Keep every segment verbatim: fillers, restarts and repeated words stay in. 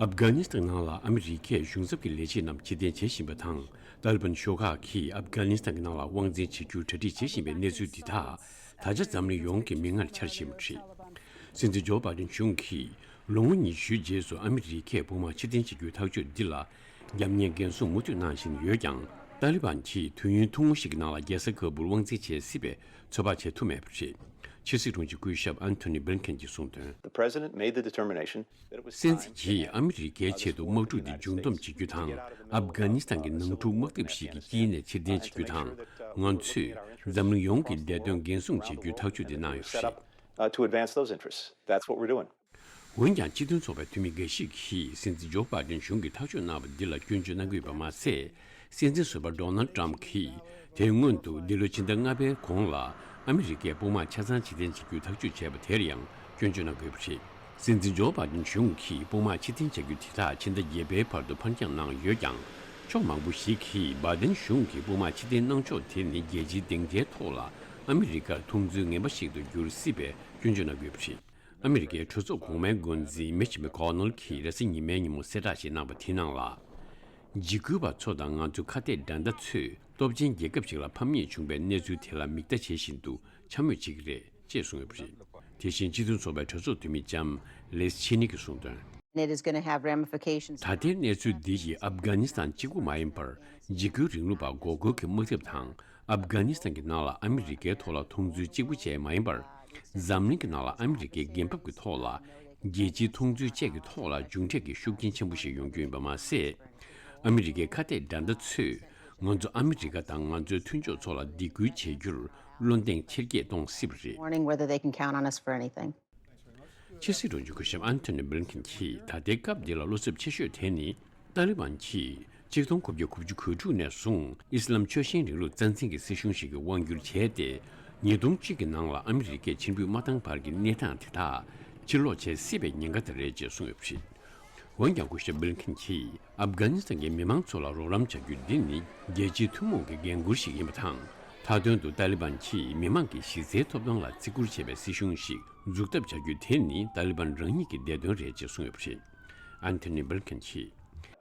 ཨབ་གྷ་ནི་སི་ཐན་ནང་ལ་ཨ་མི་རི་ཀས་གཞུང་ཚབ་ཀྱི་ལས་བྱེད་རྣམས་ཕྱིར་འཐེན་བྱེད་བཞིན་པ་དང་། ཏཱ་ལི་བན་ཤོག་ཁག་གིས་ཨབ་གྷ་ནི་སི་ཐན་གྱི་ནང་ལ་དབང་འཛིན་བྱེད་རྒྱུར་གྲ་སྒྲིག་བྱེད་བཞིན་པའི་གནས་ཚུལ་འདི་དག་ད་ཆ་འཛམ་གླིང་ཡོངས་ཀྱི་མིག་སྔར་འཆར་བཞིན་པ་རེད། སྲིད་འཛིན་ཇོ་བྷ་དན་གཞུང་གིས་ལོ་ངོ་ཉི་ཤུའི་རྗེས་སུ་ཨ་མི་རི་ཀས་དཔུང་དམག་ཕྱིར་འཐེན་བྱེད་རྒྱུའི་ཐག་གཅོད་འདི་ལ་རྒྱབ་གཉེར་འགན་སྲུང་མུ་མཐུད་གནང་བཞིན་ཡོད་ཀྱང་། ཏཱ་ལི་བན་གྱིས་དུས་ཡུན་ཐུང་ངུ་ཞིག་གི་ནང་ལ་རྒྱལ་ས་ཁ་བུར་དབང་འཛིན་བྱེད་སྲིད་པའི་ཚོད་དཔག་བྱེད་ཐུབ་མེད་པ་རེད། ཕྱི་སྲིད་དྲུང་ཆེ་སྐུ་ཞབས་ཨན་ཐོ་ནི་བྷི་ལིན་ཁེན་གྱིས་གསུངས་དོན། The president made the determination that it was time. སྲིད་འཛིན་གྱིས་ཨ་མི་རི་ཀའི་ཆེད་དུ་དམག་འཁྲུག་འདི་མཇུག་བསྡོམས་བྱེད་རྒྱུ་དང་། ཨབ་གྷ་ནི་སི་ཐན་གྱི་ནང་འཁྲུག་དམག་འཐབ་ཞིག་གི་དཀྱིལ་ནས་ཕྱིར་འཐེན་བྱེད་རྒྱུ་དང་། ང་ཚོས་འཛམ་གླིང་ཡོངས་ཀྱི་བདེ་དོན་འགན་སྲུང་བྱེད་རྒྱུའི་ཐག་གཅོད་འདི་གནང་ཡོད་པ་རེད། Uh, to advance those interests. That's what we're doing. འོན་ཀྱང་སྤྱི་མཐུན་ཚོགས་པའི་འཐུས་མི་འགའ་ཞིག་གིས་སྲིད་འཛིན་ཇོ་བྷ་དན་གཞུང་གིས་ཐག་གཅོད་གནང་བ་འདི་ལ་སྐྱོན་བརྗོད་གནང་གི་ཡོད་པ་མ་ཟད། སྲིད་འཛིན་ཟུར་པ་ཌོ་ནལ་ཏྲམ་གྱིས་དེའི་སྔོན་དུ་འདི་ལོའི་ཕྱི་ཟླ་ལྔ་པའི་གོང་ལ་ཨ་མི་རི་ཀས་དཔུང་དམག་ཆ་ཚང་ཕྱིར་འཐེན་བྱེད་རྒྱུའི་ཐག་གཅོད་བྱས་པ་དེར་ཡང་སྐྱོན་བརྗོད་གནང་གི་ཡོད་པ་རེད། སྲིད་འཛིན་ཇོ་བྷ་དན་གཞུང་གིས་དཔུང་དམག་ཕྱིར་འཐེན་བྱ་རྒྱུ་དེ་དག་ཕྱི་ཟླ་བརྒྱད་པའི་བར་དུ་ཕར་འགྱངས་གནང་ཡོད་ཀྱང་། ཕྱོགས་མང་པོ་ཞིག་གིས་བྷ་དན་གཞུང་གིས་དཔུང་དམག་ཕྱིར་འཐེན་གནང་ཕྱོགས་དེ་ནི་རྒྱལ་སྤྱིའི་སྡིངས་ཆའི་ཐོག་ལ་ཨ་མི་རི་ཀར་མཐོང་ཚུལ་ངན་པ་ཞིག་ཏུ་འགྱུར་སྲིད་པའི་སྐྱོན་བརྗོད་གནང་གི་ཡོད་པ་རེད། ཨ་མི་རི་ཀའི་གྲོས་ཚོགས་གོང་མའི་འགོ་འཛིན་མེཆ་མེ་ཀོ་ནལ་གྱིས་རེས་གཟའ་ཉི་མའི་ཉིན་མོ་གསལ་བསྒྲགས་ཤིག་གནང་བ་དེའི་ནང་ལ། འཇིགས་སྐུལ་བ་ཚོ་དང་ང་ཚོའི་ཁ་གཏད་དགྲ་ཟླ་ཚོས་སྟོབས་ཆེན་རྒྱལ་ཁབ་ཞིག་ལ་ཕམ་ཉེས་བྱུང་བའི་གནས་ཚུལ་དེ་ལ་མིག་ལྟ་བྱེད་བཞིན་དུ་འཕྱ་སྨོད་བྱེད་ཀྱི་རེད་ཅེས་གསུངས་ཡོད་པ་རེད། དེ་བཞིན་སྤྱི་མཐུན་ཚོགས་པའི་གྲོས་ཚོགས་འཐུས་མི་ལྕམ་ལིས་ཆེ་ནི་གིས་གསུངས་དོན། And it is going to have ramifications. ད་ལྟའི་གནས་ཚུལ་འདི་ཡིས་ཨབ་གྷ་ནི་སི་ཐན་གཅིག་པུ་མ་ཡིན་པར། འཇིགས་སྐུལ་རིང་ལུགས་པ་འགོག་རྒོལ་གྱི་དམག་འཐབ་དང་། ཨབ་གྷ་ནི་སི་ཐན་གྱི་ནང་ལ་ཨ་མི་རི་ཀའི་ཐོག་ལ་མཐོང་ཚུལ་གཅིག་པུ་བཅས་མ་ཡིན་པར། འཛམ་གླིང་གི་ནང་ལ་ཨ་མི་རི་ཀའི་འགན་འབབ་ཀྱི་ཐོག་ལ། རྒྱལ་སྤྱིའི་མཐོང་ཚུལ་བཅས་ཀྱི་ཐོག་ལ་མཇུག་འབྲས་ཀྱི་ཤུགས་རྐྱེན་ཆེན་པོ་ཞིག་ཡོང་རྒྱུ་ཡིན་པ་མ་ཟད། ཨ་མི་རི་ཀའི་ཁ་གཏད་དགྲ་ཟླ་ཚོས་ང་ཚོ་ཨ་མི་རི་ཀ་དང་ང་ཚོའི་མཐུན་ཕྱོགས་ཚོ་ལ་སྡིགས་སྐུལ་བྱེད་རྒྱུར་བློ་གདེང་ཆེར་སྐྱེད་གཏོང་སྲིད་པ་རེད། Wondering whether they can count on us for anything. ཕྱི་སྲིད་དྲུང་ཆེ་སྐུ་ཞབས་ཨན་ཐོ་ནི་བྷི་ལིན་ཁེན་གྱིས་ད་ལྟའི་སྐབས་འདི་ལ་བློ་འཚབ་ཆེ་ཤོས་དེ་ནི། ཏཱ་ལི་བན་གྱིས་ཆིག་སྟོང་དགུ་བརྒྱ་དགུ་བཅུ་གོ་དྲུག་ནས་བཟུང་ཨི་སི་ལམ་ཆོས་བཞིན་རིང་ལུགས་རྩ་འཛིན་གྱི་སྲིད་གཞུང་ཞིག་གི་དབང་བསྒྱུར་བྱས་ཏེ། ཉིས་སྟོང་གཅིག་གི་ནང་ལ་ཨ་མི་རི་ཀས་ཕྱིར་འབུད་མ་བཏང་བར་གྱི་གནས་སྟངས་དེ་དག་ཕྱིར་ལོག་བྱེད་སྲིད་པའི་ཉེན་ཁ་དེ་རེད་ཅེས་གསུངས་ཡོད་པ་རེད། འོན་ཀྱང་སྐུ་ཞབས་བྷི་ལིན་ཁེན་གྱིས་ཨབ་གྷ་ནི་སི་ཐན་གྱི་མི་མང་ཚོ་ལ་རོགས་རམ་བྱ་རྒྱུ་འདི་ནི་རྒྱལ་སྤྱིའི་ཐུན་མོང་གི་འགན་འཁུར་ཞིག་ཡིན་པ་དང་། མཐའ་དོན་དུ་ཏཱ་ལི་བན་གྱིས་མི་མང་གི་གཞི་རྩའི་ཐོབ་ཐང་ལ་བརྩི་བཀུར་བྱེད་པའི་སྲིད་གཞུང་ཞིག་འཛུགས་ཐབས་བྱ་རྒྱུ་དེ་ནི་ཏཱ་ལི་བན་རང་ཉིད་ཀྱི་བདེ་དོན་རེད་ཅེས་གསུངས་ཡོད་པ་རེད། ཨན་ཐོ་ནི་བྷི་ལིན་ཁེན་གྱིས།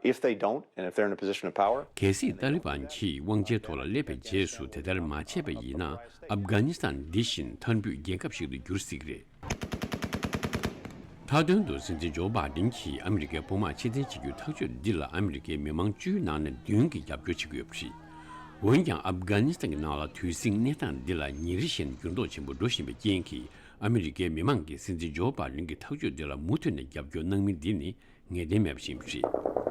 If they don't, and if they're in a position of power, གལ་སྲིད་ཏཱ་ལི་བན་གྱིས་དབང་ཆའི་ཐོག་ལ་སླེབས་པའི་རྗེས་སུ་དེ་ལྟར་མ་བྱས་པ་ཡིན་ན། ཨབ་གྷ་ནི་སི་ཐན་འདི་བཞིན་མཐར་འབུད་རྒྱལ་ཁབ་ཞིག་ཏུ་འགྱུར་སྲིད་ཀྱི་རེད། མཐའ་དོན་དུ་སྲིད་འཛིན་ཇོ་བྷ་ཌེན་གྱིས་ཨ་མི་རི་ཀའི་དཔུང་དམག་ཕྱིར་འཐེན་བྱེད་རྒྱུའི་ཐག་གཅོད་འདི་ལ་ཨ་མི་རི་ཀའི་མི་མང་བཅུའི་ནང་ནས་བདུན་གྱིས་རྒྱབ་སྐྱོར་བྱེད་ཀྱི་ཡོད་པ་རེད། འོན་ཀྱང་ཨབ་གྷ་ནི་སི་ཐན་གྱི་ནང་ལ་དུས་ཟིང་གནས་སྟངས་འདི་ལ་ཉིན་རེ་བཞིན་འགྱུར་ལྡོག་ཆེན་པོ་འགྲོ་བཞིན་པའི་རྐྱེན་གྱིས། ཨ་མི་རི་ཀའི་མི་མང་གིས་སྲིད་འཛིན་ཇོ་བྷ་ཌེན་གྱི་ཐག་གཅོད་འདི་ལ་མུ་མཐུད་ནས་རྒྱབ་སྐྱོར་གནང་མིན་འདི་ནི་ངེས་གཏན་མེད་པ་ཞིག་ཡིན་པ་རེད།